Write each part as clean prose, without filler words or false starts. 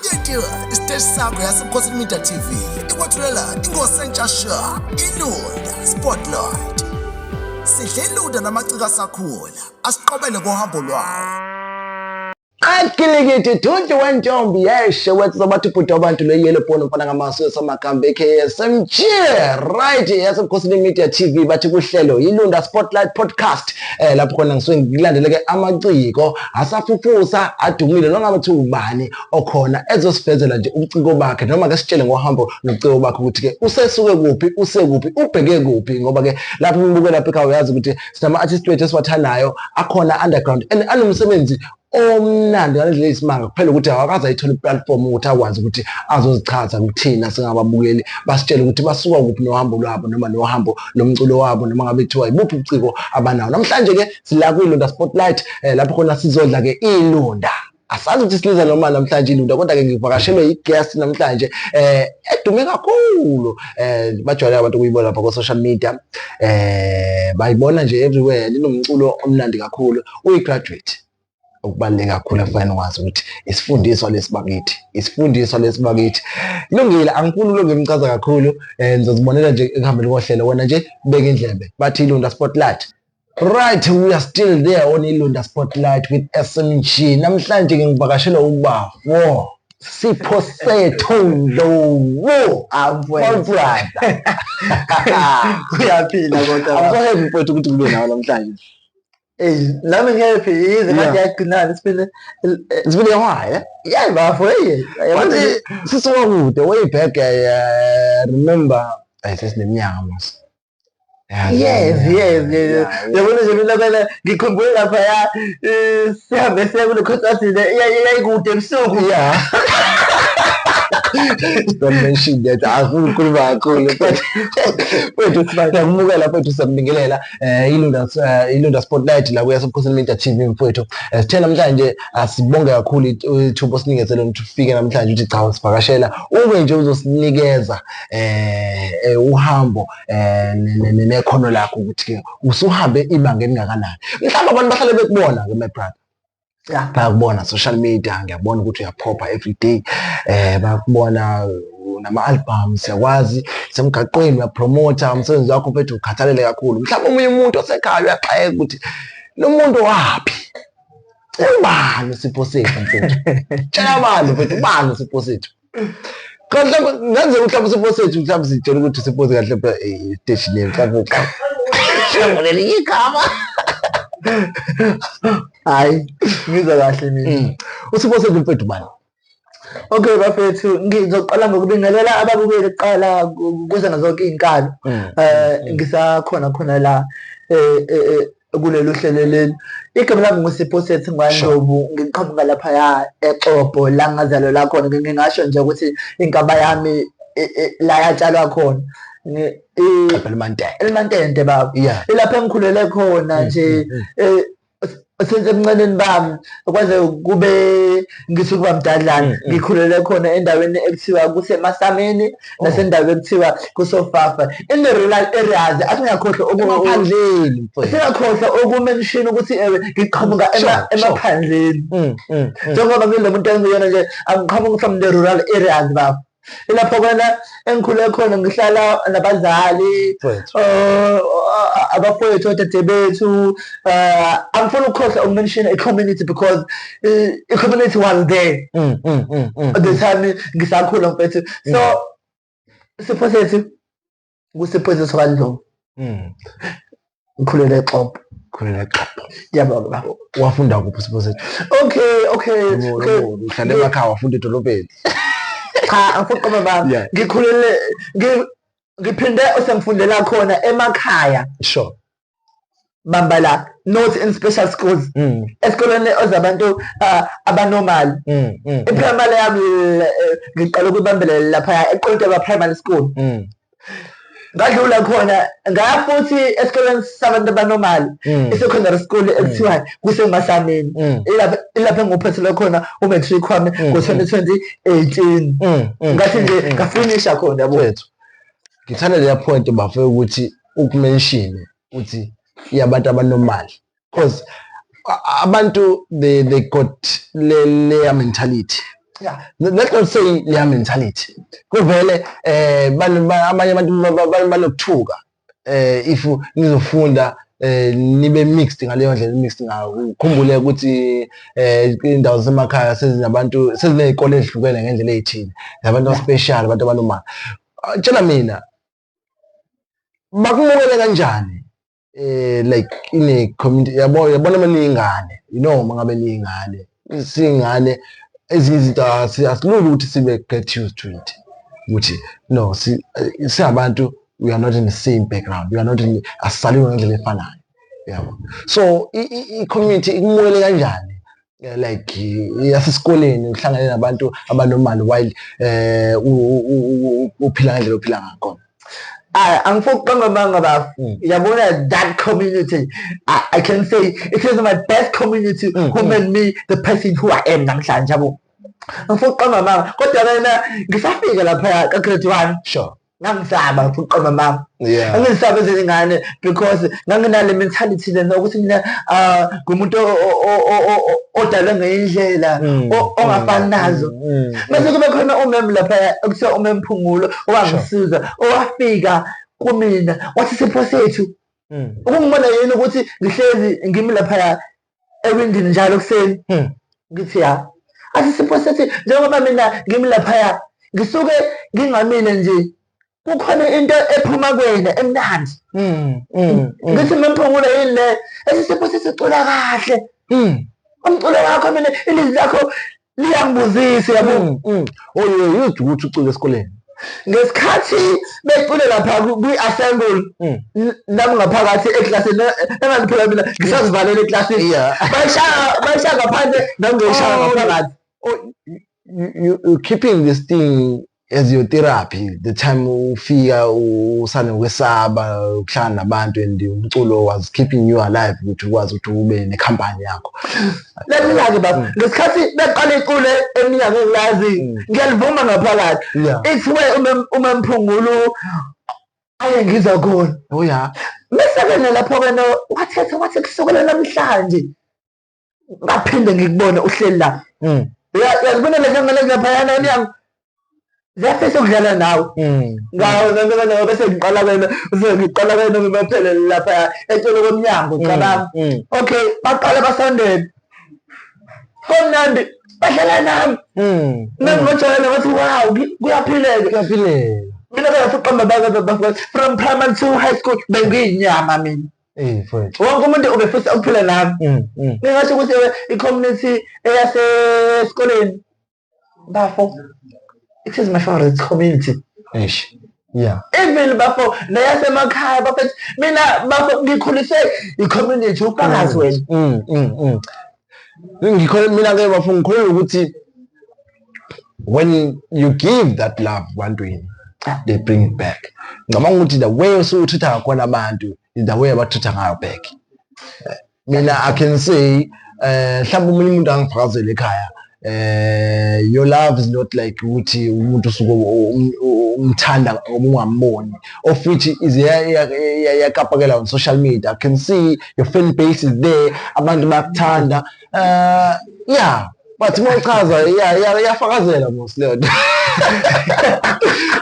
Kilikiti, isiteshi sakho yaseBukhosini Media TV ikwethulela ingosi entsha sha, iLunda Spotlight. Sidle ilunda namaciko asakhula, asiqobele kohambo lwawo. Akilikiti thunti wentombi yeshe wethu zabathi ubhuti wabantu lo yellow bone mfana ngamaso esamakambe KSMG right yasebukhosini Media TV bathi kuhlelo iLunda Spotlight Podcast. Lapho khona ngisuke ngilandele ke amaciko asafufusa adumile noma ngabe kuthiwa ubani okhona ezosivezela nje ubuciko bakhe noma ke sitshele ngohambo nobuciko bakhe ukuthi ke usesuke kuphi, usekuphi, ubheke kuphi, ngoba ke lapho umbuke lapha ekhaya uyazi ukuthi sinama artist wethu esiwathandayo akhona underground and anomsebenzi omnandi ngalendlela eyisimanga, kuphela ukuthi awakaze ayithole i-platform ukuthi akwazi ukuthi azozichaza kuthina singababukeli, basitshele ukuthi basuka kuphi nohambo lwabo noma nohambo lomculo wabo noma ngabe kuthiwa yibuphi ubuciko abanawo. Namhlanje ke sila kwiLunda Spotlight, lapho khona sizodla ke iLunda. Asazi ukuthi siliza noma namhlanje iLunda, kodwa ke ngivakashelwe i-guest namhlanje edume kakhulu, bajwayele abantu ukuyibona lapha ku-social media, bayibona nje everywhere, linomculo omnandi kakhulu, uyi-graduate. Okubaluleke kakhulu afanele wazi ukuthi isifundiswa lesi bakithi, isifundiswa lesi bakithi. Kulungile, angifuni ukulokhu ngimchaza kakhulu, nizozibonela nje ekuhambeni kohlelo, wena nje beka indlebe. Bathi iLunda Spotlight. Right, we are still there on iLunda Spotlight with SMG. Namhlanje ke ngivakashelwa ubafo Siphosethu Ndlovu. Mfowethu. My brother. Uyaphila kodwa. I'm so happy mfowethu ukuthi kube nawe namhlanje. Ey, nami ngi-happy yize kade yagcinana sibili. Sibili why? Yeah, bafo, hey. Manje sisuka kude way back, remember ay sesineminyaka mos. Yes. Yabona nje mina phela ngikhumbule laphaya, sihambe siya kule concert le yayikude ebusuku. Yeah. Don't mention that. Afuna ukukhuluma kakhulu. Mfethu siyakumukela mfethu, siyakubingelela. iLunda Spotlight la kuyasebukhosini Media TV mfethu. Sithe namhlanje asibonge kakhulu ithuba osinikeze lona ukuthi ufike namhlanje uthi cha usivakashela ube nje uzosinikeza uhambo nekhono lakho ukuthi ke usuhambe ibanga elingakanani. Mhlawumbe abantu bahlale bekubona ke my brother. Bayakubona social media, ngiyabona ukuthi uyaphopha every day. Bayakubona nama albums, siyakwazi semgaqweni uyapromota umsebenzi wakho mfethu, ukhathalele kakhulu. Mhlawumbe omunye umuntu osekhaya uyaxakeka ukuthi lo muntu waphi? Ubani uSiphosethu mfethu? Tshela abantu mfethu, ubani uSiphosethu? Kanti mhlawumbe ngenzeka mhlawumbe uSiphosethu mhlawumbe sitshela ukuthi uSiphosethu kahle phela station name mhlawumbe mhlawumbe lelinye igama. Hayi, ngizwa kahle mina. USiphosethu mfethu ubani? Okay bafethu, ngizoqala ngokubingelela ababukeli kuqala kuzona zonke iy'nkalo. Ngisakhona khona la kulolu hlelo leli. Igama lami nguSiphosethu Ngwandlovu, ngiqhamuka laphaya eXobho la ngazalelwa khona. Ngingasho nje ukuthi inkaba yami la yatshalwa khona. Elimantende. Elimantende baba. Ilapho engikhulele khona nje, since ebuncaneni bami kwaze kube ngithi kuba mdadlana, ngikhulele khona endaweni ekuthiwa kuseMasameni nasendaweni ekuthiwa kusofafa in the rural areas. Asingakhohlwa Emaphandleni mfowethu. Singakhohlwa ukumention ukuthi ewe ngiqhamuka emaphandleni. Njengoba ngilo muntu engiyena nje, angiqhamuki from the rural areas baba. Ilapho kona engikhule khona, ngihlala nabazali, Mfowethu. Abafowethu, odade bethu. Angifuni ukukhohlwa ukumention i-community because i-community was there at the time ngisakhula mfethu. So Siphosethu kuSiphosethu kaNdlovu. Ngikhulele eXobho. Khulele eXobho. Ngiyabonga baba. Wafunda kuphi Siphosethu? Okay. Uhlale emakhaya, wafunda edolobheni? Cha, angifuni ukuqamba baba. Ngikhulele ngiphinde osengifundela khona emakhaya. Bamba la, not in special schools. Esikoleni ozabantu abanormal. I-primary yami ngiqala ukuyibambelela lapha eQonto Primary School. Ngadlula khona ngaya futhi esikoleni sabantu abanormal, i-secondary school ekuthiwa kuseMasameni. Ilapho engiwuphethele khona u-matric wami ngo-2018. Ngathi nje ngafinisha khona yabo. Mfethu, ngithanda leya point bafo ukuthi ukumention uthi yabantu abanormal, because abantu they got leya mentality Let's not say leya mentality kuvele abanye abantu banokuthuka if nizofunda nibe mixed ngaleyo ndlela mixed ngayo. Ukhumbule ukuthi indawo zasemakhaya sezinabantu, seziney'kole ey'hlukene ngendlela ey'thile, nabantu aba-special, abantu abanomali. Tshela mina, bakumukele kanjani like in a community, yabo, yabona uma niyingane, uma ngabe niyingane, siyingane, ezinye izinto asilula ukuthi sibe get used to it, ukuthi no, singabantu, we are not in the same background, we are not in, asisaliwe ngendlela efanayo, yabo. So i-community ikumukele kanjani, like yasesikoleni, uhlangane nabantu abanomali while uphila ngendlela ophila ngakhona? Ah, angifuni ukuqamba amanga, bafo. Yabona that community, I can say it is my best community who made me the person who I am namhlanje, yabo. Angifuni ukuqamba amanga, kodwa mina ngisafika lapha ka grade 1 ngangisaba, ngifuna ukuqamba amanga. Ngangisaba ezinye ingane because nganginale mentality lena ukuthi mina ngumuntu odalwe ngendlela ongafani nazo. Bese kube khona umem lapha ekuthiwa umemphungulo owangisiza, owafika kumina wathi, "Sipho sethu, ukungibona yini ukuthi ngihlezi ngimi lapha ewindini njalo ekuseni?" Ngithi, "Ya." Athi, "Sipho sethi, njengoba mina ngimi laphaya, ngisuke ngingamile nje, kukhona into ephuma kuwena emnandi." Ngithi, "Memphungulo, yini le?" Ethi, "Sipho sethi, cula kahle. Umculo wakho, mina ilizwi lakho liyangibuzisa, yabo." Oh, you used ukuthi ucule esikoleni? Ngesikhathi becule lapha kwi-assembly, nami ngaphakathi eklasini, engangiphela mina ngisazivalela eklasini, bayishaya ngaphandle, nami ngiyishaya ngaphakathi. Oh, you keeping this thing as your therapy, the time ufika usanokwesaba ukuhlangana nabantu, and umculo was keeping you alive ukuthi ukwazi ukuthi ube nekhampani yakho. Lalela-ke baba, ngesikhathi beqala icule eminyaka engilazi, ngiyalivuma ngaphakathi. It's where umemphungulo aye ngizwa khona. Bese-ke nalapho-ke no wathetha wathi, "Kusukela namhlanje ngaphinde ngikubone uhleli la." Uyazibona le ngane laphayana emnyango, ziyafisa ukudlala nawe. Ngawo nami bese ngiqala kwena, bese ngiqala kwena ngibaphelele lapha ecele komnyango, cabanga. Okay, baqala basondele. Komnandi badlala nami. Nami ngajwayela, ngathi, "Wow, kuyaphileka." Kuyaphileka. Mina ke ngasuqamba baba, from primary to high school bengiyinyama mina. Mfowethu. Wonke umuntu ubefisa ukuphila nami. Ngingasho ukuthi i-community eyasesikoleni, bafo, it is my favorite community. Eish. Yeah. Even bafo neyasemakhaya, bafethu, mina bafo ngikhuliswe i-community, ufakazi wena. Ngikholwa mina ke bafo, ngikholwa ukuthi when you give that love ebantwini, they bring it back. Ngicabanga ukuthi the way osuku-treat-a ngakhona abantu is the way aba-treat-a ngayo back. Mina I can say mhlawumbe omunye umuntu angifakazela ekhaya, your love is not like ukuthi umuntu usuke umthanda ngoba ungamboni, of which is iyakapakela on social media. I can see your fan base is there, abantu bayakuthanda, yeah, but uma uchaza iyafakazela mos leyo nto,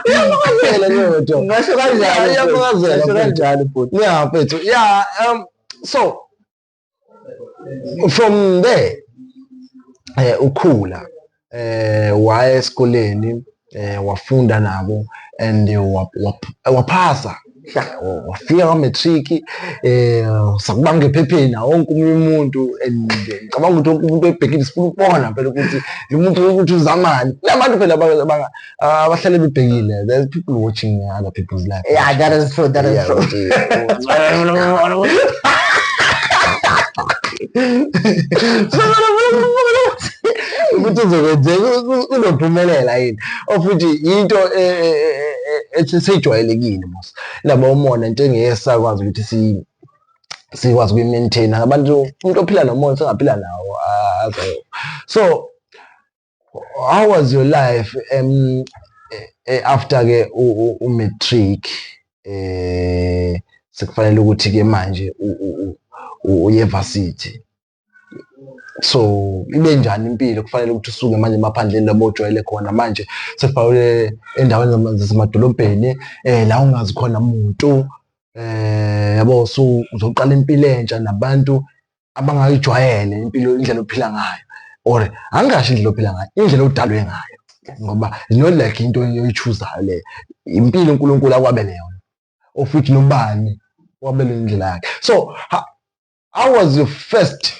iyafakazela leyo nto. Ngasho kanjalo. Iyafakazela. Ngasho kanjalo, bhuti. Yeah mfethu, yeah, so from there ukhula, waya esikoleni, wafunda nabo and waphasa, wafika kwa-matric, sakubanga ephepheni nawo wonke omunye umuntu, and ngicabanga ukuthi wonke umuntu ebhekile sifuna ukubona phela ukuthi lo muntu ukuthi uzamani. Kunabantu phela abahlale bebhekile, there's people watching other people's life. Yeah, that is true, that is true. Ukuthi uzokwenzeka, uzophumelela yini, ofuthi into eseyijwayelekile mos indaba yomona, into engeke sakwazi ukuthi sikwazi ukuyi-maintain abantu. Umuntu ophila nomona sengaphila nawo so how was your life after ke u-matric, sekufanele ukuthi ke manje uye varsity? So ibe njani impilo? Kufanele ukuthi usuke manje emaphandleni lapho ojwayele khona, manje sefawule endaweni zasemadolobheni la ungazi khona muntu, yabo, so uzoqala impilo entsha nabantu abangayijwayele impilo, indlela ophila ngayo, or angingasho indlela ophila ngayo, indlela odalwe ngayo, ngoba it's not like into oyi-choose-ayo le impilo uNkulunkulu akwabele yona, ofuthi nobani wabele indlela yakhe. So how was your first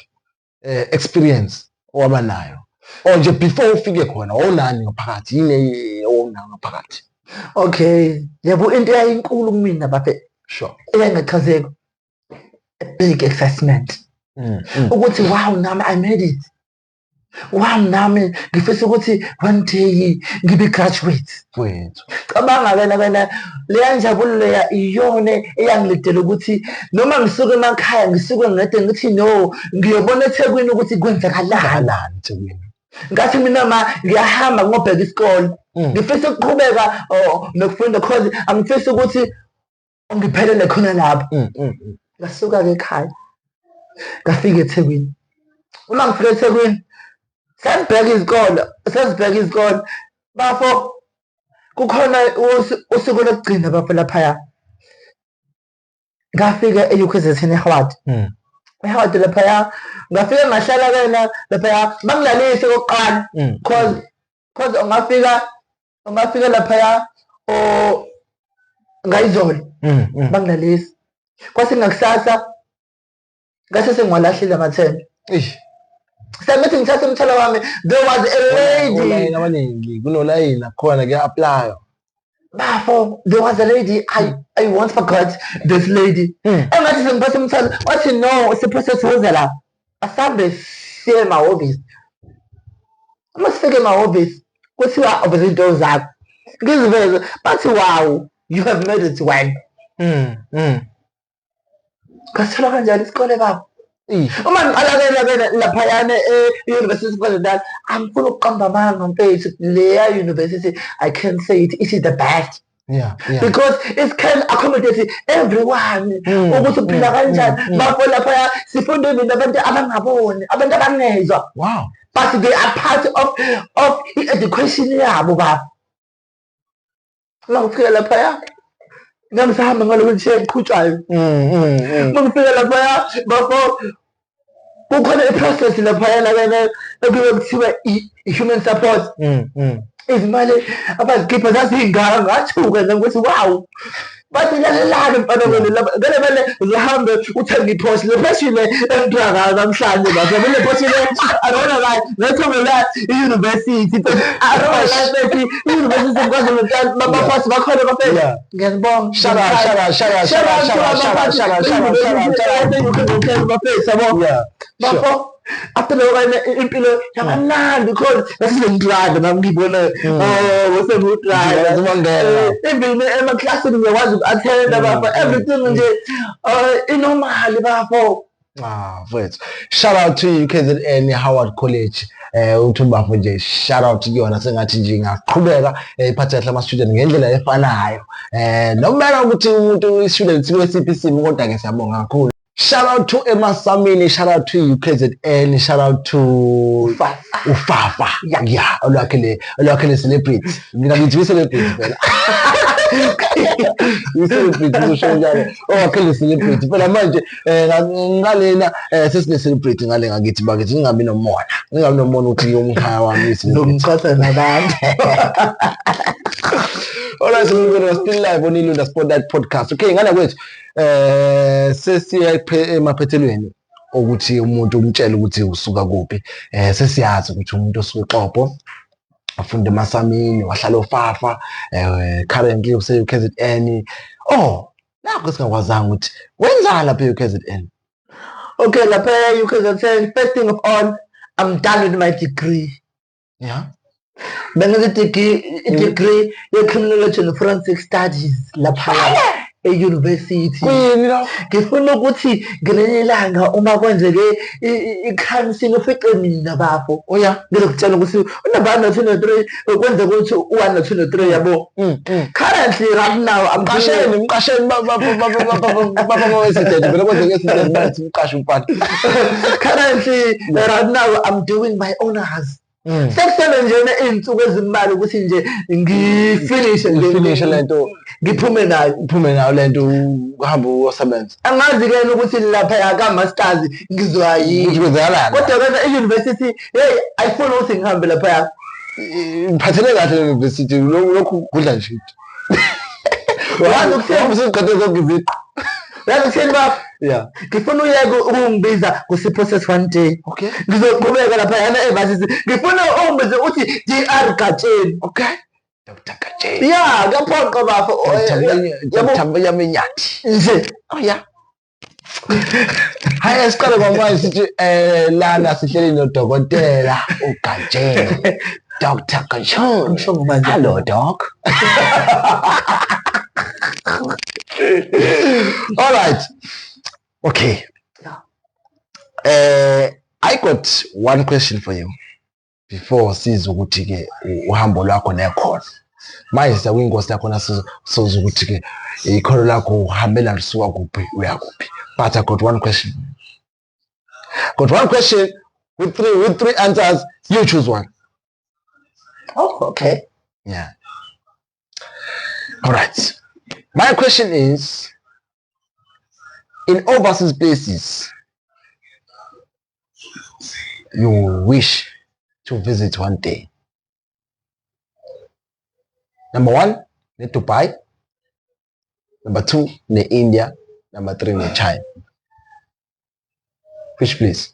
experience owaba nayo, or nje before ufike khona, wawunani ngaphakathi? Yini owawunayo ngaphakathi? Okay, yabo, into eyayinkulu kumina, bafe, eyayingachazeki, a big excitement ukuthi wow, nami I made it, wow, nami ngifisa ukuthi one day ngibe graduate. Wethu. Cabanga kena leya njabulo leya iyona eyangilidela ukuthi noma ngisuke emakhaya, ngisuke ngede, ngithi no, ngiyobona eThekwini ukuthi kwenzakalani. Kanani eThekwini? Ngathi mina ma ngiyahamba ngobheka isikole, ngifisa ukuqhubeka, oh, nokufunda, cause angifisi ukuthi ngiphelele khona lapho. Ngasuka-ke ekhaya, ngafika eThekwini. Uma ngifika eThekwini, sengibheka izikole, sezibheka izikole, bafo, kukhona usuku lokugcina, bafo, laphaya. Ngafika e-UKZN eHoward. EHoward laphaya ngafika ngahlala kena laphaya, bangilalise kokuqala, cause ungafika laphaya o ngayizolo, bangilalisa, kwase ngakusasa ngase sengiwalahlile amathende. Eish. Sengithi ngithathe umthwalo wami, there was a lady. Olayini abaningi, kunolayini nakhona kuya-apply. Bafo, there was a lady, I once forgot this lady. Engathi sengiphathe umthwalo, wathi no, sipho siwoza la, asambe siye emahhovisi. Uma sifike emahhovisi, kuthiwa uveze izinto zakho, ngiziveze, bathi wow, you have made it well. Ngasithola kanjani isikole, baba? Eish. Uma ngiqala-ke laphayana e-University of KwaZulu-Natal, angifuni ukuqamba amanga, mfethu, leya university, I can say it, it is the best because it can accommodate everyone ukuthi uphila kanjani. Bafo, laphaya sifunda even abantu abangaboni, abantu abangezwa, but they are part of i-education yabo, baba. Uma ngifika laphaya, ngangisahamba ngalo wheelchair eqhutshwayo. Uma ngifika laphaya, bafo, kukhona i-process laphayana kena ekuye kuthiwa i-human support. Izimali abazikhipha zazingaka, ngathuka nami ukuthi wow. Bathi lalelani mfana wena, lapha ngale mele uzohambe uthenge iPorsche, le Porsche le engithiwa ngayo namhlanje, bafo, le Porsche le akona la ngethomela i-university, akona la bethi i-university KwaZulu-Natal, baphathi bakhona, bafethu. Ngiyazibonga. Shout out, shout out, shout out, shout out, shout out, shout out, shout out, shout out, shout out, shout out. Bafethu, yabo. Bafo, after lokho kanye impilo yamnandi because ngasengidrive nami, ngibona, oh, sengiwudrive. Ngiyazibongela. Even emaklasini ngiyakwazi uku-attenda, bafo, everything nje inormal, bafo. Ah, mfethu. Shout out to UKZN Howard College. Uthi bafo nje shout out kuyona, sengathi nje ingaqhubeka iphathe kahle ama student ngendlela efanayo. Noma ukuthi umuntu i-student sikwesiphi isimo, kodwa ke siyabonga kakhulu. Shout out to Emasamini, shout out to UKZN, shout out to Ufafa. Yeah, olwakhe le celebrity. Mina ngithi celebrity phela. I-celebrity kusho njalo. Owakhe le celebrity phela manje ngalena sesine celebrity ngale ngakithi, bakithi, ningabi nomona. Ningabi nomona ukuthi umkhaya wami i-celebrity. Nomqhatha nabantu. Alright, so we're still live on Ilunda Spotlight Podcast. Okay, ngana kwethu sesiya emaphethelweni ukuthi umuntu umtshele ukuthi usuka kuphi. Sesiyazi ukuthi umuntu osuka eXobho, afunda emasamini, wahlala oFafa, currently use UKZN. Oh, nakho singakwazanga ukuthi wenzani lapha e-UKZN. Okay, lapha e-UKZN, first thing of all, I'm done with my degree. Bengenza i-degree ye-criminology and forensic studies lapha. e-university. Kuyini lokho? Ngifuna ukuthi ngelinye ilanga uma kwenzeke i-crime scene ufice mina bafo. Oh yeah. Ngizokutshela ukuthi unumber 1 no 2 no 3 kwenzeka ukuthi u-1 no 2 no 3 yabo. Currently right now I'm Mqasheni, mqasheni baba vele kwenzeke incident manje umqashe umfana. Currently right now I'm doing my honors. Sekusele nje iy'nsuku ezimbalwa ukuthi nje ngifinishe nje. Ufinishe lento. Ngiphume nayo. Uphume nayo lento uhambe uyosebenza. Angazi-ke ukuthi laphaya ka-masters ngizoya yini. Ukuthi kwenzakalani. Kodwa-ke i-university, hey, ayifuni ukuthi ngihambe laphaya. Ngiphathele kahle le university lokhu kudla nje. Wazi ukuthini? Usuqede zonke iziqu. Yazi ukuthini baba? Yeah. Ngifuna uyeke ukungibiza ngoSipho Seth one day. Okay. Ngizoqhubeka laphayana e-varsity. Ngifuna ungibize uthi DR Gatsheni. Okay. Dr. Gatsheni. Yeah, kuyaphoqa bafo. Dr. Mnyathi. Nje. Oh yeah. Hayi siqale kwamanje sithi lana sihleli nodokotela uGatsheni. Dr. Gatsheni. Ngisho manje. Hello doc. All right. Okay. Yeah. I got one question for you before sizwe ukuthi ke uhambo lwakho nekhono. Manje siya kwingosi yakho sizwe ukuthi ke ikhono lakho uhambela lisuka kuphi uya kuphi. But I got one question. Got one question with three answers. You choose one. Oh, okay. Yeah. All right. My question is, in overseas places you wish to visit one day. Number 1, ne Dubai. Number 2, ne India. Number 3, ne China. Which place?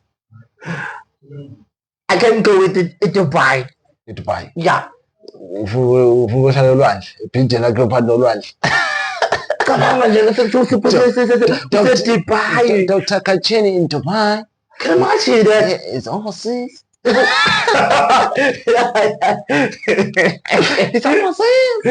I can go with it, Dubai. Dubai. Yeah. Ufuna ukuhlala olwandle, ibhilidi lakho phansi nolwandle. Cabanga nje Dubai. Dr. Gatsheni in Dubai. Can you imagine that? Yeah, it's overseas. It's overseas.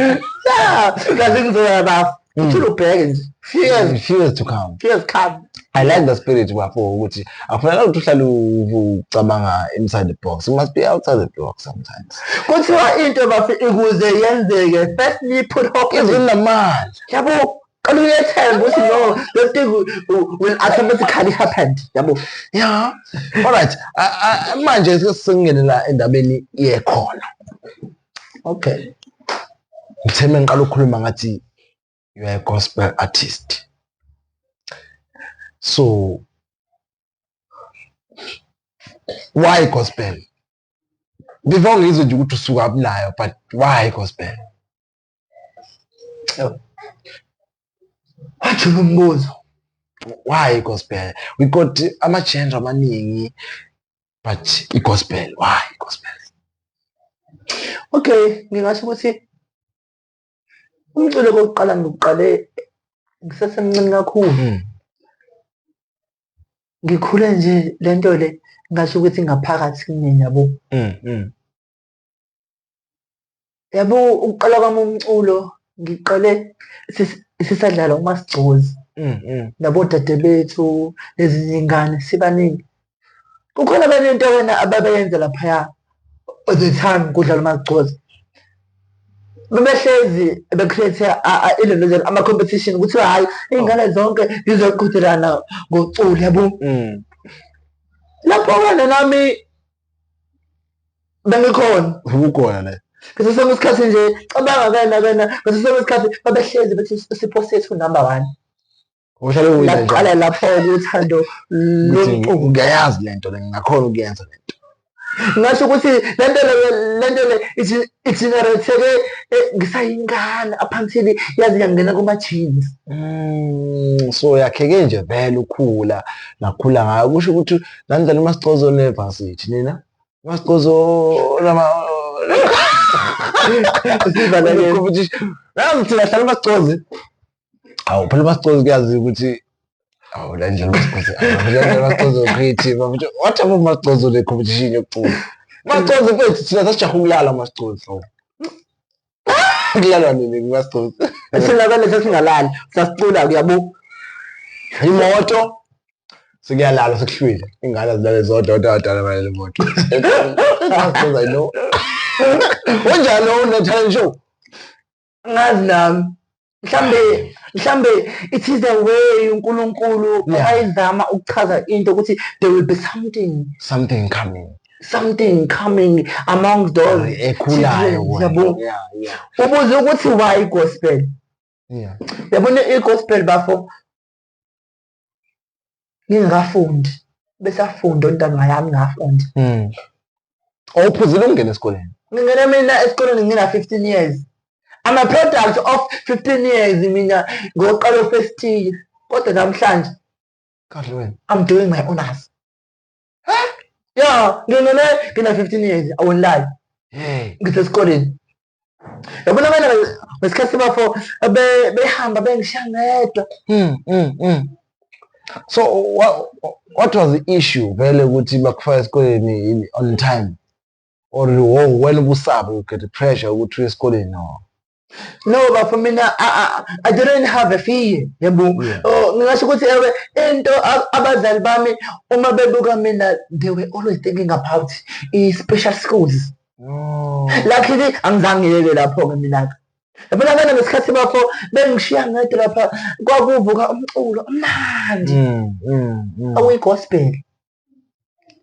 Yeah. Kaze ngizoya bafo. Uthule ubheke nje. Fears, fears to come. Fears come. I like the spirit bafo ukuthi akufanele ukuthi uhlale ucabanga inside the box. You must be outside the box sometimes. Kuthiwa into bafo ukuze yenzeke firstly put hope in it. Izinamandla. Yabo. Qala uyethemba ukuthi no, the thing will automatically happen. Yabo. Yeah. All right. Manje sesingenela endabeni yekhono. Okay. Ngithe mengiqala ukukhuluma ngathi you are a gospel artist. So why gospel? Before ngizwe nje ukuthi usuka nayo, but why gospel? Wajula umbuzo. Why gospel? We got ama-genre amaningi, but i-gospel, why gospel? Okay, ngingasho ukuthi umculo kokuqala ngiqale ngisasemncane kakhulu. Ngikhule nje lento le ngasho ukuthi ngaphakathi kumina yabo. Yabo ukuqala kwami umculo ngiqale sisadlala uMasigcozi nabodade bethu nezinye ingane sibaningi. Kukhona abanento wena ababeyenza laphaya the time kudlala uMasigcozi. Bebehlezi be-create ilento ama-competition kuthiwa hhayi iy'ngane zonke zizoqhudelana ngoculo yabo. Lapho wena nami bengikhona. Ubukhona le. Ngaso sonke isikhathi nje cabanga kena kena ngaso sonke isikhathi babehlezi bethi Sipho Sethu number 1. Uhlale uwina nje. Laqala lapho uthando lomculo. Ngiyayazi lento le, ngingakhona ukuyenza lento. Ngasho ukuthi lento le i-generate-ke ngisayingane up until yazi yangena kuma-jeans. So yakheke nje vele ukhula nakhula ngayo kusho ukuthi nandlela uMasigcozo ne-varsity nina uMasigcozo nama competition. Yazi thina hlala uMasigcozi. Awu phela uMasigcozi kuyazi ukuthi awu la ndlela uMasigcozi la uMasigcozi creative futhi what about uMasigcozi le competition yokucula. Masigcozi mfethu thina sasijaha ukulala uMasigcozi. Kulalwa nini kuMasigcozi? Singabele sesingalali, sasicula kuyabo. Imoto sekuyalala sekuhlwile. Ingane azilale zodwa kodwa abadala balele imoto. Because I know. Unjalo une talent show. Ngazi nami. Mhlambe it is a way uNkulunkulu ayizama ukuchaza into ukuthi there will be something something coming something coming among those ekhulayo yabo. Ubuze ukuthi why gospel? Yabona i-gospel bafo, ngingakafundi besafunda ontanga yami ngafundi. Awuphuzile ukungena esikoleni? Ngingena mina esikoleni ngina 15 years. I'm a product of 15 years mina ngoqala first year. Kodwa namhlanje kahle wena I'm doing my honors. Huh? Yeah, ngingene ngina 15 years, I won't lie. Hey. Ngisesikoleni. Yabona mina ngesikhathi bafo behamba bengishiya ngedwa. So what was the issue vele ukuthi bakufaka esikoleni on time? Or wena ubusaba you get the pressure ukuthi uye esikoleni no? No, but for me, I didn't have a fear. Yabo. Oh, ngingasho ukuthi ewe into abazali bami uma bebuka mina, they were always thinking about i-special schools. Oh. Luckily angizange ngiyeke lapho-ke mina. Yabona mina ngesikhathi bafo bengishiya ngedwa lapha kwakuvuka umculo omnandi. Okuyi-gospel.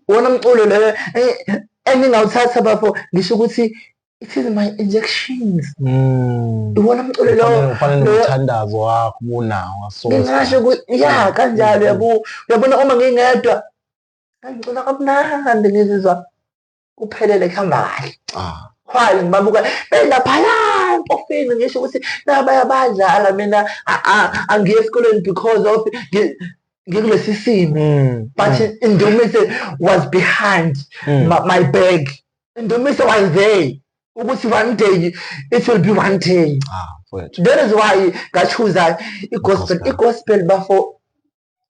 Wona umculo lo engingawuthatha bafo ngisho ukuthi it is my injections. Iwona umculo lo ufanele nomthandazo wakho ubunawo ngaso. Ngingasho ukuthi ya kanjalo yabo. Uyabona uma ngingedwa ngicula kamnandi ngizizwa kuphelele kuhamba kahle. While ngibabuka belaphaya empofini ngisho ukuthi nabaya badlala mina angiye esikoleni because of ngikulesi simo. But Ndumiso was behind my bag. Ndumiso was there. Ukuthi one day it will be one day. That is why ngachoose i-gospel. I-gospel bafo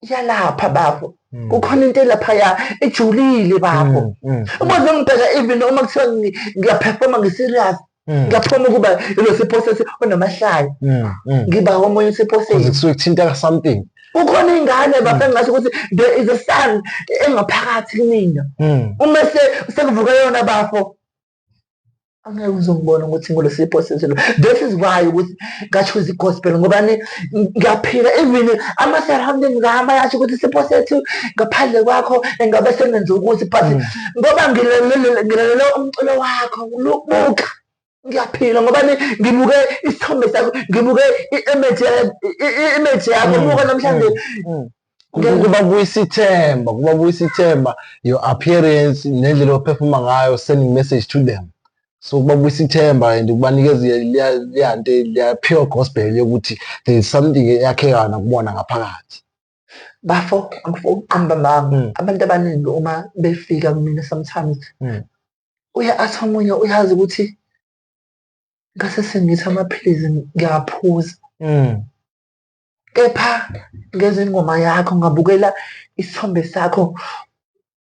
iyalapha bafo. Kukhona into elaphaya ejulile bafo. Uma ngibheka even uma kuthiwa ngiyaperforma ngi-serious, ngiyaphuma ukuba yilo Sipho Sethu onamahlaya. Ngiba omunye Sipho Sethu. Kusuke kuthinta something. Kukhona ingane bafo engasho ukuthi there is a son engaphakathi kumina. Uma sekuvuka yona bafo angeke uzongibona ukuthi ngilo Sipho Sethu lo. This is why ukuthi ngachoose i-gospel ngoba ngiyaphila even ama-surroundings ami ayasho ukuthi Sipho Sethu ngaphandle kwakho engabe sengenza ukuthi but ngoba ngilalele umculo wakho buka ngiyaphila ngoba ngibuke isithombe sakho, ngibuke i-image yakho buka namhlanje. Kubabuyisa ithemba, kubabuyisa ithemba your appearance nendlela operforma ngayo, sending message to them. So kubabuyisa ithemba and kubanikeza leya nto leya pure gospel yokuthi there is something eyakheka nakubona ngaphakathi. Bafo angifuni ukuqamba amanga. Abantu abaningi uma befika kumina sometimes uye athi omunye uyazi ukuthi ngase sengithi amaphilisi ngiyaphuza. Kepha ngezwe ingoma yakho ngabukela isithombe sakho,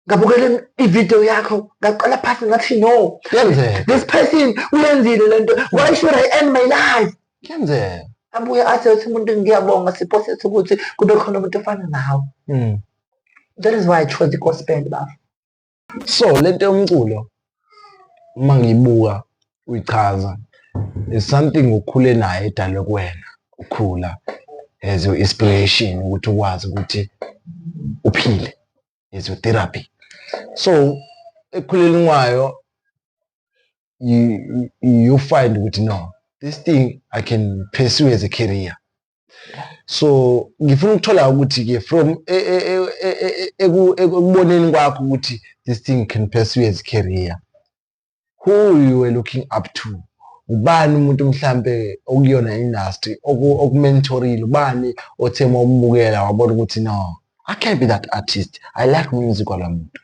ngabukela ivideo yakho, ngaqala phansi ngathi no, Kuyenzeka. this person uyenzile lento, why should I end my life? Kuyenzeka. Abuye athi uthi umuntu ngiyabonga Sipho Sethu ukuthi kube khona umuntu ofana nawe. That is why I chose the gospel bafo. So lento yomculo uma ngiyibuka uyichaza is something okhule naye edalwe kuwena ukhula as your inspiration ukuthi ukwazi ukuthi uphile as your therapy. So ekukhuleni kwayo you find ukuthi no, this thing I can pursue as a career. So ngifuna ukuthola ukuthi ke from ekuboneni kwakho ukuthi this thing can pursue as a career, who you were looking up to? Ubani umuntu mhlambe okuyona industry okumentorile? Ubani othe uma umbukela wabona ukuthi no, I can't be that artist, I like music wala muntu?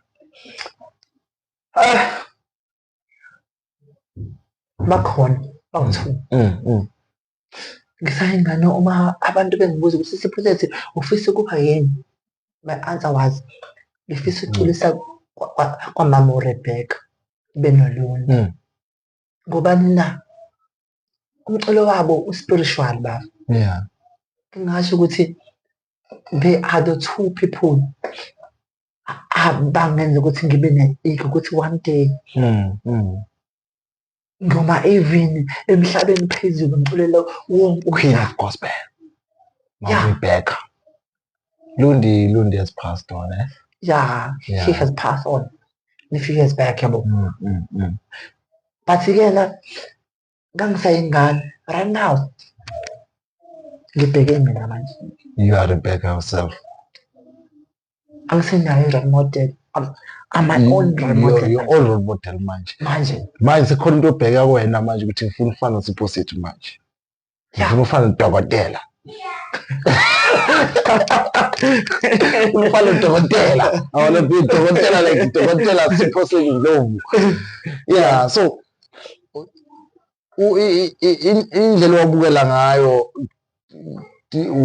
Bakhona bawu-two. Ngisayingane uma abantu bengibuza ukuthi Sipho Sethu ufisa ukuba yini, my answer was ngifisa ukuculisa kwamama uRebecca benoLuna. Ngobani na? Umculo wabo u-spiritual baba. Ngingasho ukuthi they are the two people abangenza ukuthi ngibe ne-ego ukuthi one day noma even emhlabeni phezulu ngiculela wonke Queen of Gospel. Mama Rebecca. Lundi has passed on, eh? Yeah, she has passed on a few years back, yabo. But ke la ngangisayingane right now ngibheke mina manje. You are Rebecca yourself. Angisenayo i-role model. I'm my own role model. Your own role model manje. Manje. Manje sekhona into obheka kuwena manje ukuthi ngifuna ukufana noSipho Sethu manje. Ngifuna ukufana nodokotela. Ufuna ukufana nodokotela. I wanna be dokotela like dokotela Sipho Sethu Ndlovu. Yeah, so indlela owabukela ngayo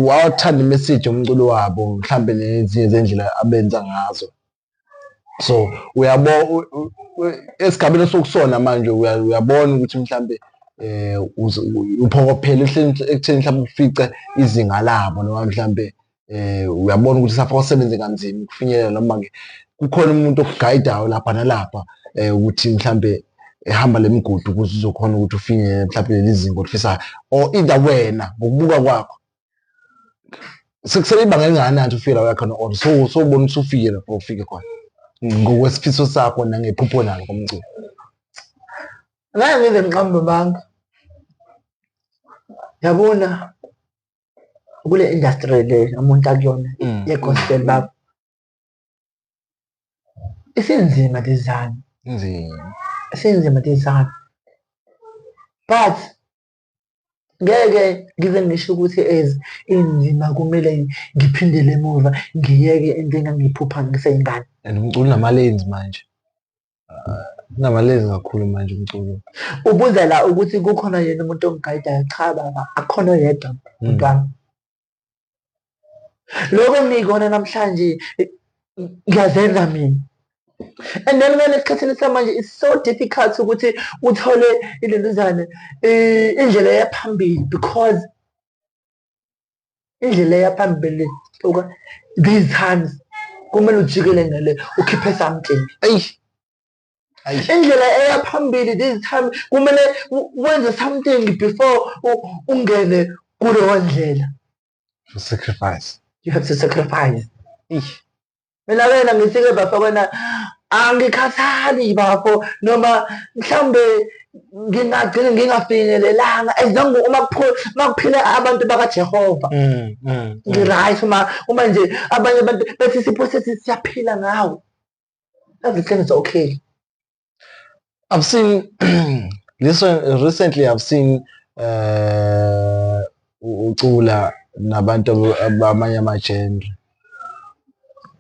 wathanda imessage yomculo wabo mhlambe nezinye zendlela abenza ngazo. So uyabo esigabeni sokusona manje uyabona ukuthi mhlambe uphokophele ekutheni mhlambe ufice izinga labo noma mhlambe uyabona ukuthi safaka usebenze kanzima ukufinyelela noma ke kukhona umuntu okuguidayo lapha nalapha ukuthi mhlambe ehamba lemigudu ukuze uzokhona ukuthi ufinyelele mhlambe leli zinga olifisayo or either wena ngokubuka kwakho sekusele ibanga elingakanani ufike la uyakhona or sowubona ukuthi ufike lapho ufike khona ngokwesifiso sakho nangephupho nalo komculo. Ngeke ngize ngiqambe amanga. Yabona kule industry le umuntu akuyona ye-gospel baba. Isinzima design. Inzima. Isinzima design. But ngeke ngize ngisho ukuthi as inzima kumele ngiphindele emuva ngiyeke into engangiyiphupha ngiseyingane. And umculo unama-lanes manje. Unama-lanes kakhulu manje umculo. Ubuza la ukuthi kukhona yena umuntu ongigayidayo. Cha baba, akukhona oyedwa umuntu wami. Lokho ngikona namhlanje ngiyazenza mina. And then ngale esikhathini samanje it's so difficult ukuthi uthole ilentuzane indlela eyaphambili because indlela eyaphambili these times kumele ujikele ngale ukhiphe something. Indlela eyaphambili this time kumele wenze something before ungene kuleyo ndlela. To sacrifice. You have to sacrifice. Mina wena ngifike bafo wena angikhathali bafo noma mhlambe ngingagcina ngingafinyelelanga as long uma kuphila abantu bakaJehova. Ngi-right uma nje abanye abantu bethi Sipho Sethu siyaphila ngawo. Everything is okay. I've seen this one recently. I've seen ucula nabantu abamanye ama-genre.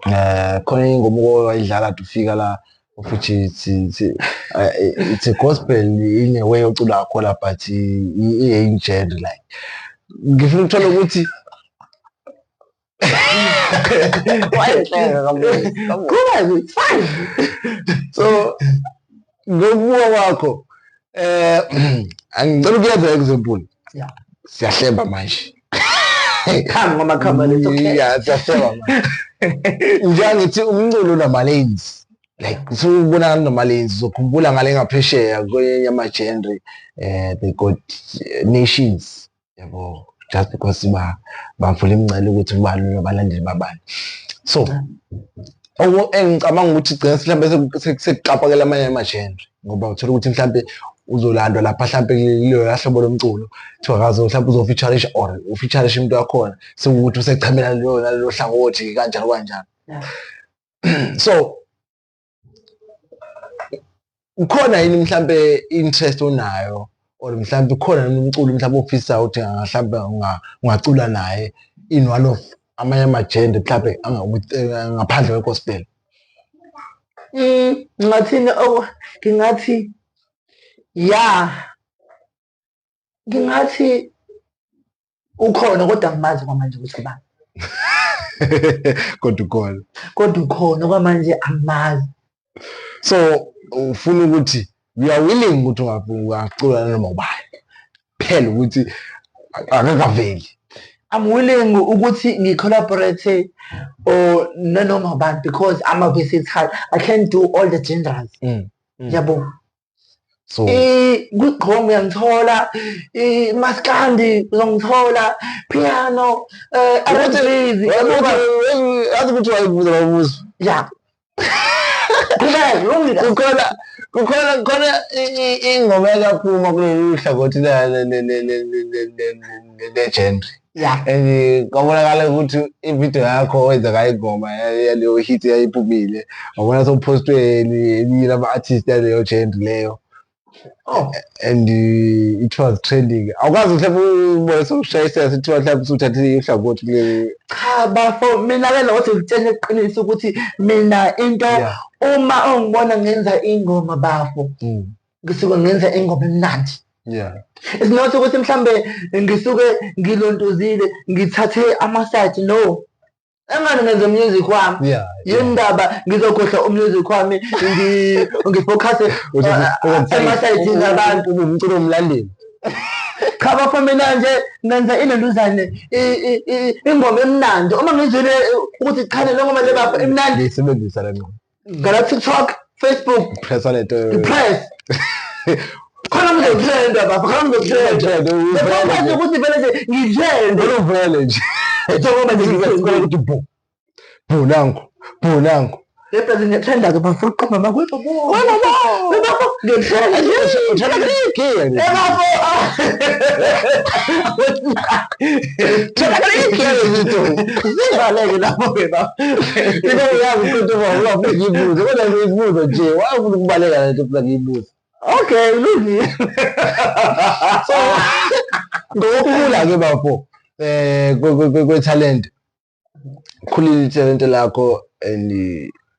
Khona ingoma owayidlala ufika la futhi it's a gospel in a way ocula khona but i-genre like. Ngifuna ukuthola ukuthi Good, it's fine. So ngokubuka kwakho angicela ukuyenza example. Yeah. Siyahleba manje. Come ngoma come, it's okay. Yeah, siyahleba manje. Njengathi umculo unama-lanes. Like usubona nama-lanes uzokhumbula ngale ngaphesheya kwenye ama-genre they got nations yabo just because bavula imingcele ukuthi ubani abalandeli babani. So engicabanga ukuthi gcina mhlambe sekuxaphakela amanye ama-genre ngoba uthola ukuthi mhlambe uzolandwa lapha mhlambe kuleyo hlobo lomculo kuthiwa kaze mhlambe uzofeaturisha or ufeaturisha umuntu wakhona sekuwukuthi usechamela leyo nalelo hlangothi kanjalo kanjalo. So ukhona yini mhlambe interest onayo or mhlambe ukhona umculo mhlambe ofisayo ukuthi mhlambe ungacula naye in one of amanye ama-genre mhlambe ngaphandle kwe-gospel? Ngingathini ngingathi ya ngingathi ukhona kodwa angimazi kwamanje ukuthi ubani. Kodwa ukhona. Kodwa ukhona kwamanje angimazi. So ufuna ukuthi you are willing ukuthi ungacula noma ubani. tell ukuthi akakaveli. I'm willing ukuthi ngi-collaborate or nanoma ubani because I'm a versatile. I can do all the genres. Yabo. So Kwi-gqom uyangithola, i-maskandi uzongithola, piano, R&B. Yazi ukuthi wayibuza lo mbuzo. Yeah. Qhubeka, kulungile. Kukhona ingoma ekaphuma kulolu hlangothi le genre. And kwabonakala ukuthi ividiyo yakho wenza ngayo ingoma yaleyo hit yayiphumile. Wabona sewuphostwe elinye lama-artist yaleyo genre leyo. Oh. And it was trending. Awukwazi mhlawumbe ubone sewushayisela sithiwa mhlawumbe usuthathe uhlangothi kule. Cha bafo, mina ke lokho ngitshela iqiniso ukuthi mina into uma ungibona ngenza ingoma bafo, ngisuke ngenza ingoma emnandi. It's not ukuthi mhlambe ngisuke ngilontuzile ngithathe ama-side, no. Engane ngenza music wami. Yindaba ngizokhohlwa umusic wami ngifocus ema-side abantu. Umculo umlandeli. Cha bafo, mina nje ngenza ilentuzane ingoma emnandi. Uma ngizwile ukuthi cha le ngoma le bafo imnandi. Ngiyisebenzisa le ngoma. Ngala TikTok, Facebook, Pressa lento. press. Khona ngizotrenda bafo, khona ngizotrenda. Ngifocus ukuthi vele nje ngitrende. Uvele nje. Njengoba nje Ngifuna ukuthi bu. Bu nangu. Bu nangu. Lepla ngiyatrenda ke bafo, uqamba makwethu bo. Wena bo. Bafo ngiyatrenda. Uthola kike. Bafo. Uthola kike izinto. Zivaleke lapho ke bafo. Into uyazi ukuthi uba ngiyibuze kodwa ngiyibuze nje wafuna ukubaleka lento funa ngiyibuze. Okay, kulungile. So ngokukhula ke bafo kwe-talent, khulile i-talent lakho and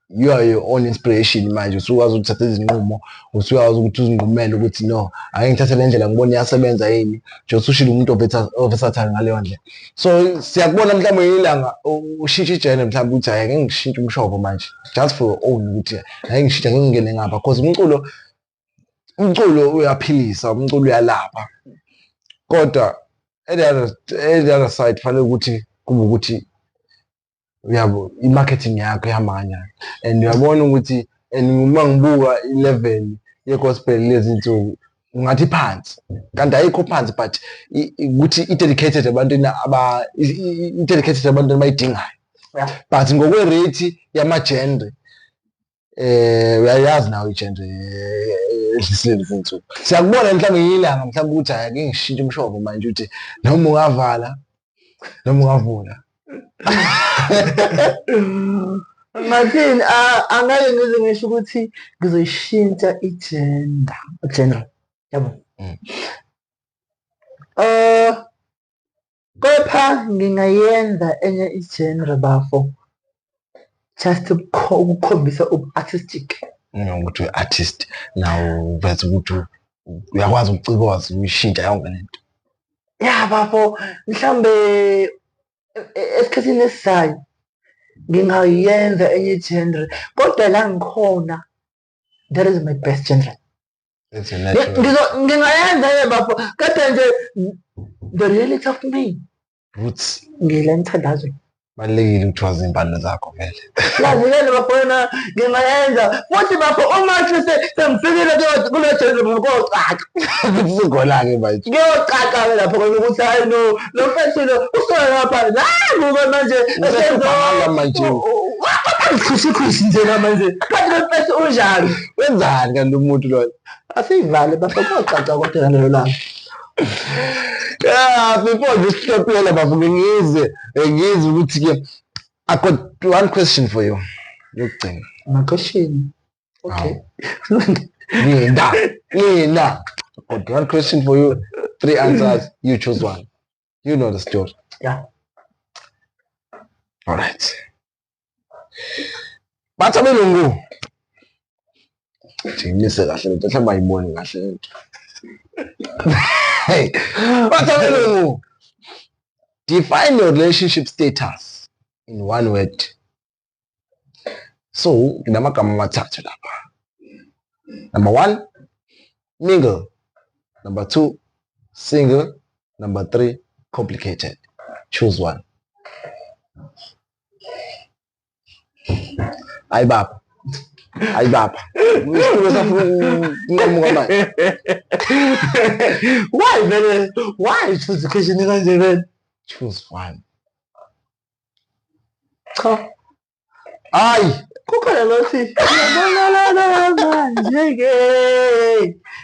you are your own inspiration manje. Usukwazi ukuthatha izinqumo, usukwazi ukuthi uzinqumele ukuthi no, ake ngithathe le ndlela ngibone iyasebenza yini. Nje usushilo umuntu o-versatile ngaleyo ndlela. So siyakubona mhlawumbe ilanga ushintshe i-genre mhlawumbe ukuthi hhayi, ake ngishintshe umshovo manje just for your own, ukuthi ake ngishintshe, ake ngingene ngapha, cause umculo uyaphilisa, umculo uyalapha, kodwa at the other side fanele ukuthi kube ukuthi uyabo i-marketing yakho ihamba kanjani. And uyabona ukuthi and uma ngibuka i-level ye-gospel lezi nsuku ungathi phansi kanti ayikho phansi, but ukuthi i-dedicated ebantwini aba i-dedicated ebantwini abayidingayo. But ngokwe-rate yama-genre, uyayazi nawe i-genre edlisile lezi nsuku, siyakubona mhlawumbe ngilanga mhlawumbe ukuthi hhayi, ake ngishintshe umshovo manje, ukuthi noma ungavala noma ungavula. Ngathini, angeke ngize ngisho ukuthi ngizoyishintsha i-gender, genre. Yabo. Kepha ngingayenza enye i-genre bafo. Just ukukhombisa ubu-artistic. Ukuthi uyi-artist nawo uveze ukuthi uyakwazi ukucikoza uyishintsha yonke lento. Ya bafo, mhlambe esikhathini esizayo ngingayenza enye i-genre, kodwa la ngikhona that is my best genre. It's a natural. Ngingayenza ye bafo, kodwa nje the reality of me Roots. Ngila emthandazweni. Balulekile ukuthi wazi iy'mpande zakho vele. Lazilele bafona, ngingayenza futhi bafo uma sengifikile kule genre bafo, kocaca. Futhi sukhona-ke manje. Kuyocaca-ke lapho khona ukuthi hayi no, lo mfethu lo usuka lapha nangu-ke manje. Usehlupha manje. Khushikhushi nje manje, kanti lo mfethu unjani? Wenzani kanti umuntu lona? Asiyivale bafo, kocaca kodwa ngalelo langa. Yeah, before nje sihlophela bafo, ngize ukuthi-ke I got one question for you. Yokugcina. My question. Okay. Linda, Linda. I got one question for you, three answers, you choose one. You know the story. Yeah. All right. Bathi abelungu. Ngimise kahle lento, mhlawumbe ayiboni kahle lento. Hey, bathi abelungu. Define your relationship status in one word. So, nginamagama amathathu lapha. Number one, mingle. Number two, Single. Number 3, complicated. Choose one. Hayi baba. Hayi baba. Isitulo safuna ukunqamuka manje. Why vele? Why choose the question kanje vele? Choose one. Cha. Hayi. Kukhona lothi yabonakala manje ke.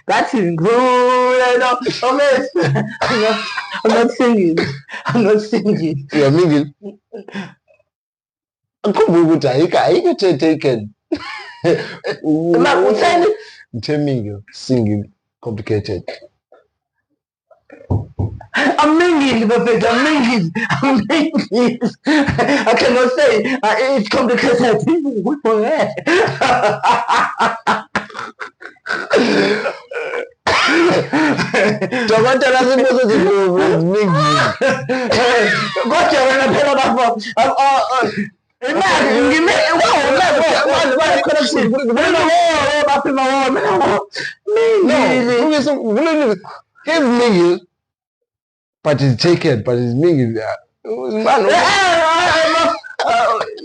Ngathi ngikhule lo. Omes. I'm not singing. I'm not singing. You are mingle. Ngikhumbula ukuthi ayikho ayikho taken. Ma utheni? Ngithe mingle, single, complicated. I'm mingled, bafethu. I'm mingled. I'm mingled. I cannot say it's complicated. Dokotela sibuzo mingle. Kodwa wena phela bafo. Imali ngime wow imali connection. Mina wo bafima wo mina wo. No, Mingled. he's mingle, but he's taken, but he's mingle. Man,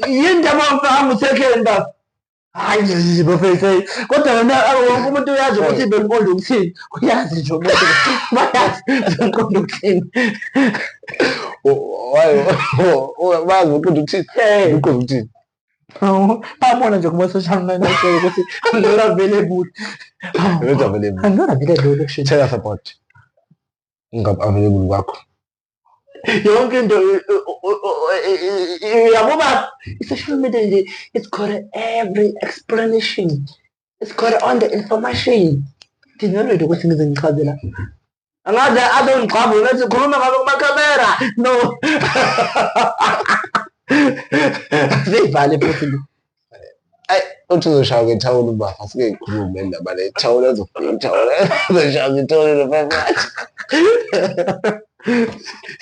Yini ndaba mfana uthekeni bafo? Hayi bafethu. Kodwa wena wonke umuntu uyazi ukuthi bengiqonda ukuthini. Uyazi nje umuntu. Bayazi bengiqonda ukuthini. Why bayazi uqonda ukuthini? Eh. Uqonda ukuthini? Babona nje kuma social media ukuthi I'm not available. You're not available. I'm not available actually. Tell us about ungabi available kwakho. Yonke into yabo i-social media nje, it's got every explanation. It's got all the information. Thina ready ukuthi ngize ngichaze la. Angaze azongiqhamuka ngathi khuluma ngabe kumakhamera. No. Seyivale futhi. Ayi, uthi uzoshaya ngethawula ubafa, asike ngikhulume indaba le. Ithawula ezofika ithawula. Uzoshaya ngethawula baba.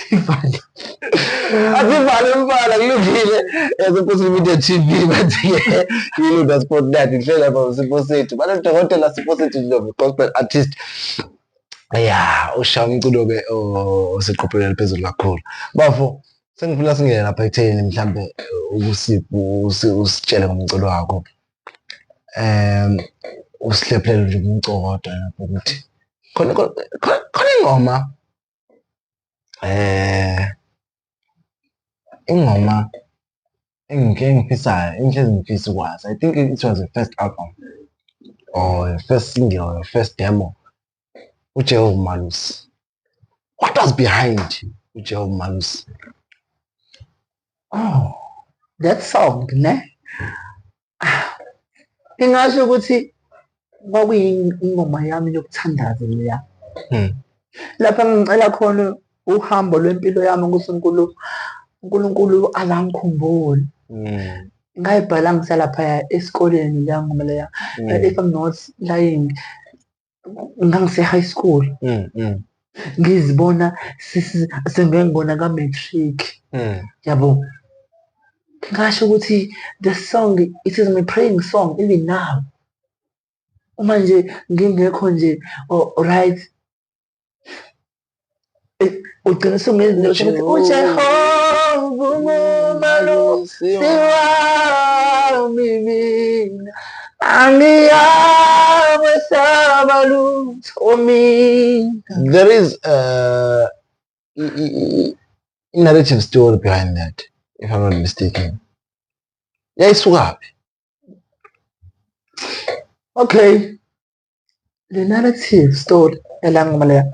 Sivale. Asivale mfana kulungile. Yasenkosini Media TV bathi-ke iLunda Spotlight ngihleli lapha uSiphosethu. Banodokotela Siphosethu Ndlovu, gospel artist. Ya, ushaya umculo-ke oseqophelweni eliphezulu kakhulu. Bafo, sengifuna singene lapha ekutheni mhlambe usitshele ngomculo wakho. Usihlephulele nje umculo lapho ukuthi khona khona ingoma ingoma engike ngifisayo, engihlezi ngifisa ukwazi. I think it was the first album or the first single or the first demo. uJehova Malusi. What was behind uJehova Malusi? Oh, that song, ne? Ngingasho ukuthi kwakuyingoma yami yokuthandaza leya. Lapha ngicela khona uhambo lwempilo yami ukuthi uNkulunkulu azangikhumbule. Ngayibhala ngisalapha esikoleni leya ngoma leya. If I'm not lying, ngangise high school. Ngizibona sengengona ka-matric. Yabo. Ngingasho ukuthi the song, it is my praying song even now. Uma nje ngingekho nje right, ugcina usungenza ukuthi uJehova ungumalusi wami mina, angiyakwesaba lutho mina. There is a narrative story behind that, if I'm not mistaken. Yayisukaphi? Okay. The narrative story yala ngoma leya.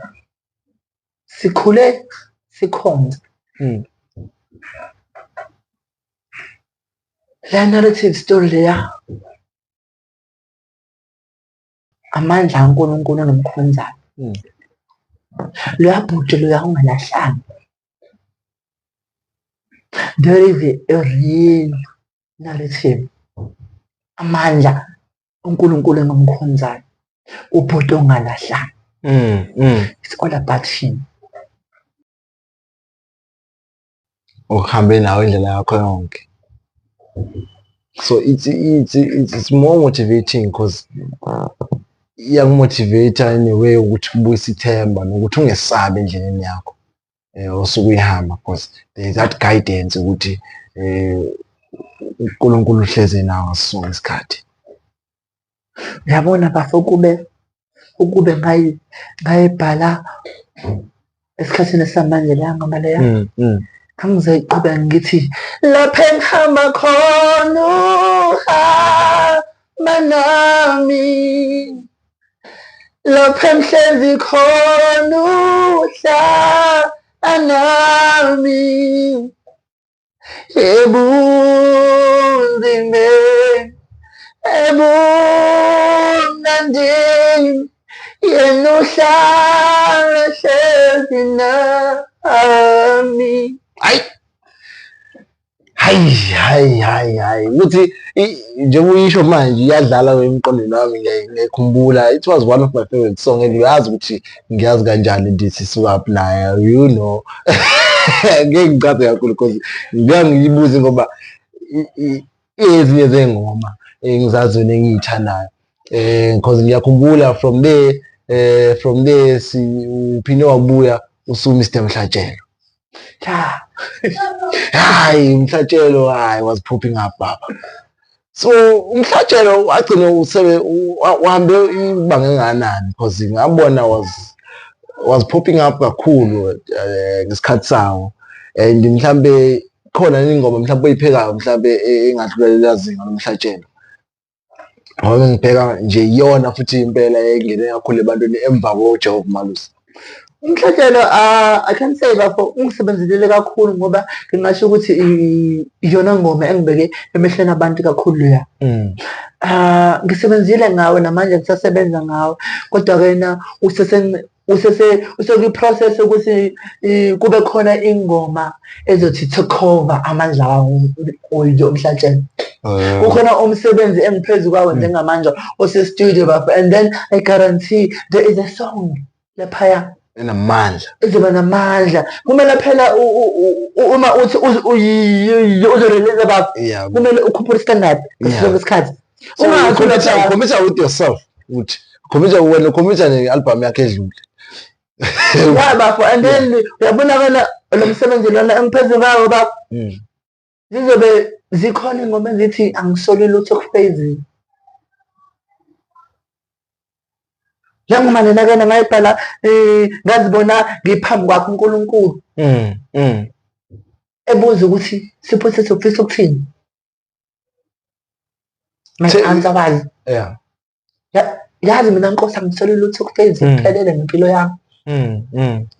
Sikhule sikhonza. La narrative story leya, amandla kaNkulunkulu nomkhonzayo. Loya bhuti loya ungalahlanga. There is a real narrative. Amandla uNkulunkulu engomkhonzayo. Ubhuti ongalahlanga. It's all about him. Uhambe nawe indlela yakho yonke. So it's more motivating because Iyaku-motivate-a in a way ukuthi kubuyise ithemba nokuthi ungesabi endleleni yakho osuke uyihamba, because there is that guidance ukuthi uNkulunkulu uhleze nawe ngaso sonke isikhathi. Uyabona bafo, ukube ngayibhala esikhathini esamanje leya ngoma leya, ngangizoyiqhubeka ngithi lapha engihamba khona uhamba nami, lapha engihlezi khona uhlala nami, ebunzimeni ebumnandini yena uhlala hlezi nami. Hayi hayi hayi hayi hayi, ukuthi njengoba uyisho manje iyadlala emqondweni wami, ngiyayikhumbula. It was one of my favorite song, and uyazi ukuthi ngiyazi kanjani ndithi sukaphi nayo. Ngeke ngichaze kakhulu because ngike ngiyibuze ngoba ezinye zey'ngoma engizaziyo nengiy'thandayo, because ngiyakhumbula from there uphinde wabuya usu Mr Mhlatshelo. Cha. Hayi, uMhlatshelo, hayi, was popping up baba. So uMhlatshelo wagcina usebe uhambe ibanga engakanani? Because ngabona was popping up kakhulu ngesikhathi sawo, and mhlambe khona ingoma mhlambe oyiphekayo mhlambe engadlulela zinga loMhlatshelo, ngoba ngibheka nje iyona futhi impela engene kakhulu ebantwini emva koJehova Malusi. Umhlatshelo, I can say bafo, ungisebenzelile kakhulu ngoba ngingasho ukuthi iyona ngoma engibeke emehlweni abantu kakhulu leya. Ngisebenzile ngawe, namanje ngisasebenza ngawe, kodwa ke na usese usese usekwi-process ukuthi kube khona ingoma ezothi take over amandla wawo umhlatshelo. Kukhona umsebenzi engiphezu kwawo njengamanje ose-studio bafo, and then I guarantee there is a song laphaya enamandla. Ezoba namandla. Kumele phela uma uthi uzo-release bafo, kumele ukhuphule standard ngaso sonke isikhathi. So ucommit with yourself ukuthi commit wena, ucommit ne-album yakhe edlule. Yeah bafo, and then uyabonakala lo msebenzi lona engiphezu kwawo bafo, zizobe zikhona ingoma ezithi angisoli lutho kufezini. Le ngoma lena kena ngayibhala, ngazibona ngiphambi kwakhe uNkulunkulu ebuza ukuthi Sipho sethu ufisa ukuthini. My answer was, yazi mina Nkosi angisoli lutho kufezi, kuphelele ngempilo yami.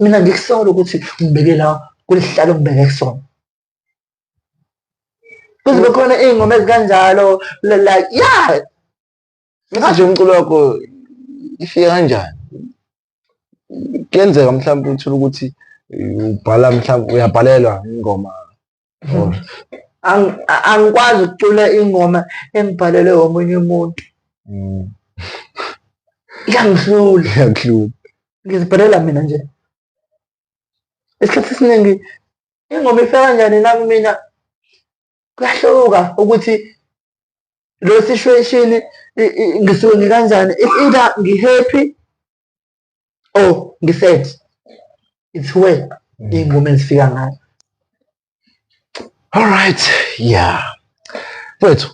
Mina ngikusola ukuthi ngibeke la kulesihlalo ngibeke kusona. Kuzobe khona iy'ngoma ezikanjalo, like yeah. Ngathi nje umculo wakho ifike kanjani? Kuyenzeka mhlawumbe uthole ukuthi ubhala, mhlawumbe uyabhalelwa ingoma or Angikwazi ukucula ingoma engibhalelwe omunye umuntu. Iyangihlula. Iyakuhlula. Ngizibhalela mina nje. Isikhathi esiningi ingoma ifika kanjani la kumina, kuyahluka ukuthi lo situation ngisuke ngikanjani. It's either ngi-happy or ngi-sad. It's where iy'ngoma ezifika ngayo. All right, yeah. Mfethu,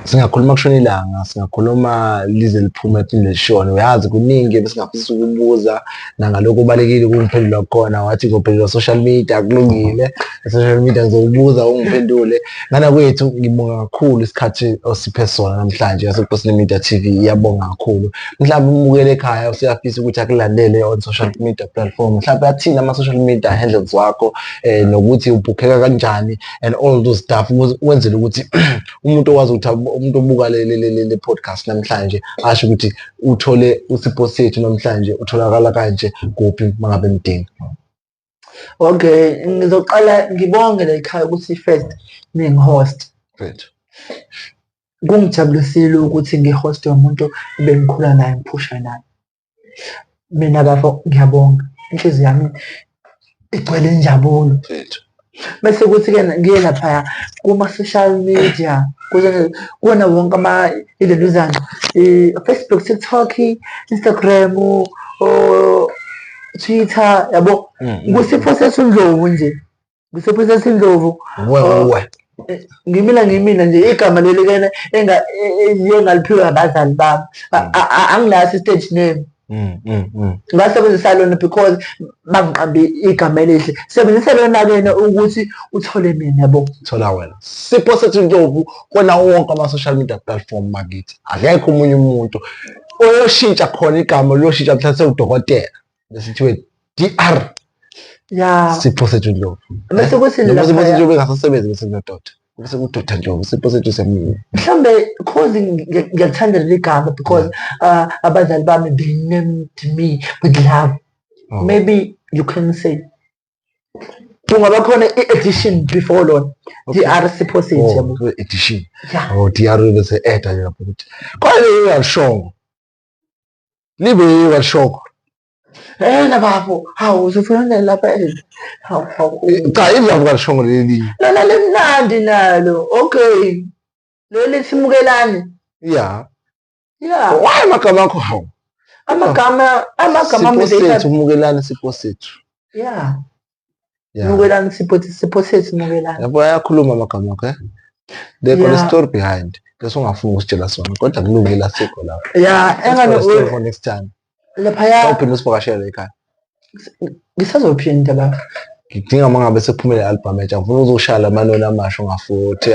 singakhuluma kushona ilanga, singakhuluma lize liphume phinde lishone. Uyazi kuningi ebesingafisa ukubuza nangalokhu obalekile ukungiphendula khona, wathi ngophendula social media, kulungile. Social media ngizokubuza ungiphendule. Ngana kwethu, ngibonga kakhulu isikhathi osiphe sona namhlanje yaseNkosini Media TV, iyabonga kakhulu. Mhlawumbe umukele ekhaya usuyafisa ukuthi akulandele on social media platform. Mhlawumbe athini ama social media handles wakho, nokuthi ubhukheka kanjani and all those stuff, wenzele ukuthi umuntu owazi ukuthi umuntu obuka le podcast namhlanje asho ukuthi uthole uSipho sethu namhlanje utholakala kanje kuphi mangabe emdinga. Okay, ngizoqala ngibonge la ekhaya ukuthi first ningi-host. Mfethu. Kungijabulisile ukuthi ngi-host umuntu ebengikhula naye, ngiphusha naye. Mina bafo ngiyabonga, inhliziyo yami igcwele injabulo. Mfethu. Bese kuthi-ke ngiye laphaya kuma-social media kuze kuwona wonke ama ilentuzana i-Facebook, TikTok, Instagram, Twitter yabo. Kusipho Sethu Ndlovu nje. Kusipho Sethu Ndlovu. Wewe. Ngimina ngimina nje igama leli kena enga engaliphiwa abazali bami. Anginaso i-stage name. Ngasebenzisa lona because bangiqambe igama elihle. Sebenzisa lona kena ukuthi uthole mina yabo. Thola wena. Sipho Sethu Ndlovu kona wonke ama social media platform makithi. Akekho omunye umuntu oyoshintsha khona igama liyoshintsha mhlawumbe sewudokotela. Bese kuthiwe DR Ya. Sipho Sethu Ndlovu. Bese kuthi Noma Sipho laphaya Sethu bengasasebenzi bese kunodokotela. Bese kuDr Ndlovu Sipho Sethu siyamnika. Mhlambe cause ngiyakuthanda leli gama because abazali bami they named me with love. Oh. Maybe you can say kungaba khona i-edition before lona. Okay. DR Sipho Sethu yabo. Oh, edition. Yeah. Oh, DR bese eda nje lapho ukuthi. Kodwa uyalishongo. Libe uyalishongo. Eh bafo, hawu uzofuna lapha eh. Hawu hawu. Cha indaba kalishongo leli. Lona limnandi nalo. Okay. Leli simukelani. Yeah. Yeah. Why amagama akho hawu? Amagama amagama Sipho Sethu mukelani Sipho Sethu. Yeah. Yeah. Mukelani Sipho Sipho Sethu mukelani. Yabo ayakhuluma amagama akho eh. They got a Yeah. story behind. Bese ungafuni ukusitshela sona kodwa kulungile asikho lapho. Yeah, Let's engane story for next time. laphaya Uphinde usivakashele ekhaya. ngisazophinda baba. Ngidinga uma ngabe sekuphumile i-album entsha ngifuna uzoshaya lamanoni amasha ungafuthi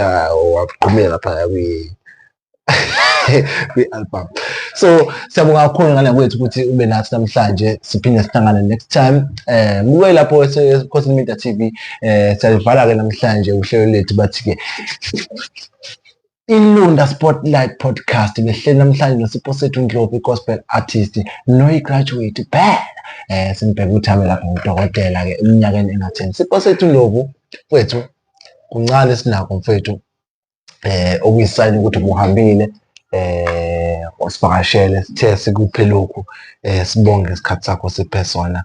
wagqumile lapha kwi kwi-album. So siyabonga kakhulu ngane kwethu ukuthi ube nathi namhlanje siphinde sihlangane next time. Muke lapho eSikhosini Media TV siyalivala ke namhlanje uhlelo lethu bathi ke Ilunda Spotlight Podcast behleli namhlanje noSipho Sethu Ndlovu i-gospel artist noyi-graduate phela simbheke ukuthi abe lapha ngudokotela ke eminyakeni enga-10. Sipho Sethu Ndlovu mfethu kuncane sinakho mfethu okuyisayini ukuthi ubuhambile usivakashele sithe sikuphe lokhu sibonge isikhathi sakho siphe sona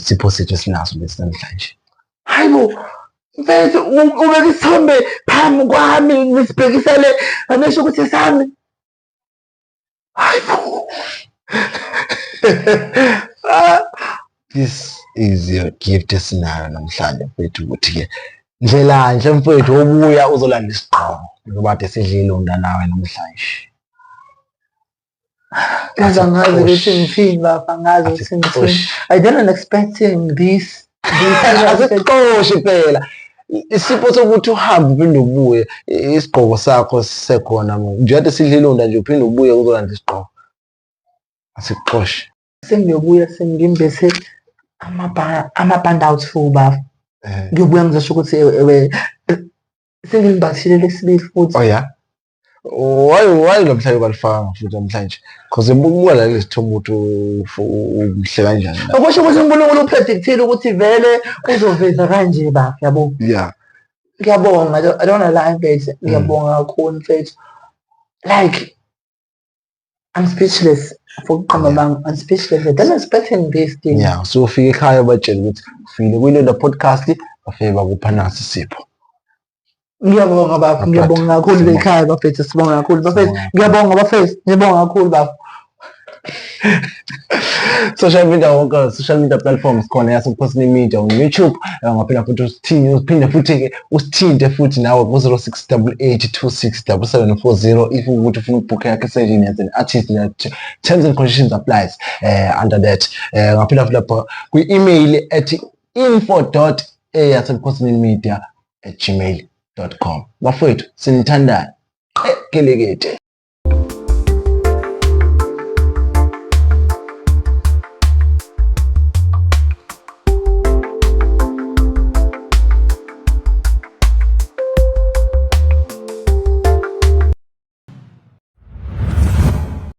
Sipho Sethu sinaso lesi namhlanje. Hayibo mfethu ubeka isithombe phambi kwami ngisibhekisele ngisho ukuthi sami. Hayibo. This is your gift esinayo namhlanje mfethu ukuthi ke ndlela nje mfethu obuya uzolanda isigqoko ngoba kade sidlile ilunda nawe namhlanje. Yazi angazi ukuthi ngithini baba, angazi ukuthi ngithini. I didn't expecting this. Asixoshi phela. Isipho sokuthi uhambe uphinde ubuye isigqoko sakho sisekhona nje kade sidle ilunda nje uphinde ubuye uzolanda isigqoko. Asixoshi. Sengiyobuya sengimbethe amabhanda awu-2 baba. Ngiyobuya ngizosho ukuthi ewe sengimbathile lesibili futhi. Oh yeah. Why namhlanje ubalifaka futhi namhlanje? Because ubuka la lesithombe ukuthi umuhle kanjani. Okusho ukuthi uNkulunkulu upredictile ukuthi vele uzoveza kanje baba yabo. Yeah. Ngiyabonga, I don't wanna lie mfethu. Ngiyabonga kakhulu mfethu. Like I'm speechless for ukuqamba amanga. I'm speechless. I didn't expecting this thing. Yeah, so ufike ekhaya batshela ukuthi ufile kuyilona podcast bafike bakupha nasi isipho. Ngiyabonga bafo, ngiyabonga kakhulu ekhaya bafethu, sibonga kakhulu bafethu. Ngiyabonga bafethu, ngiyabonga kakhulu bafo. Social media wonke social media platforms khona yaseBukhosini Media on YouTube ungaphinda futhi uphinde futhi ke usithinte futhi nawe ku 0688267740 if ukuthi ufuna ukubhukha yakhe session as an artist that terms and conditions applies under that ungaphinda futhi lapho kwi-email at info.yasebukhosini media@gmail.com. Bafowethu sinithandayo. Qekelekete.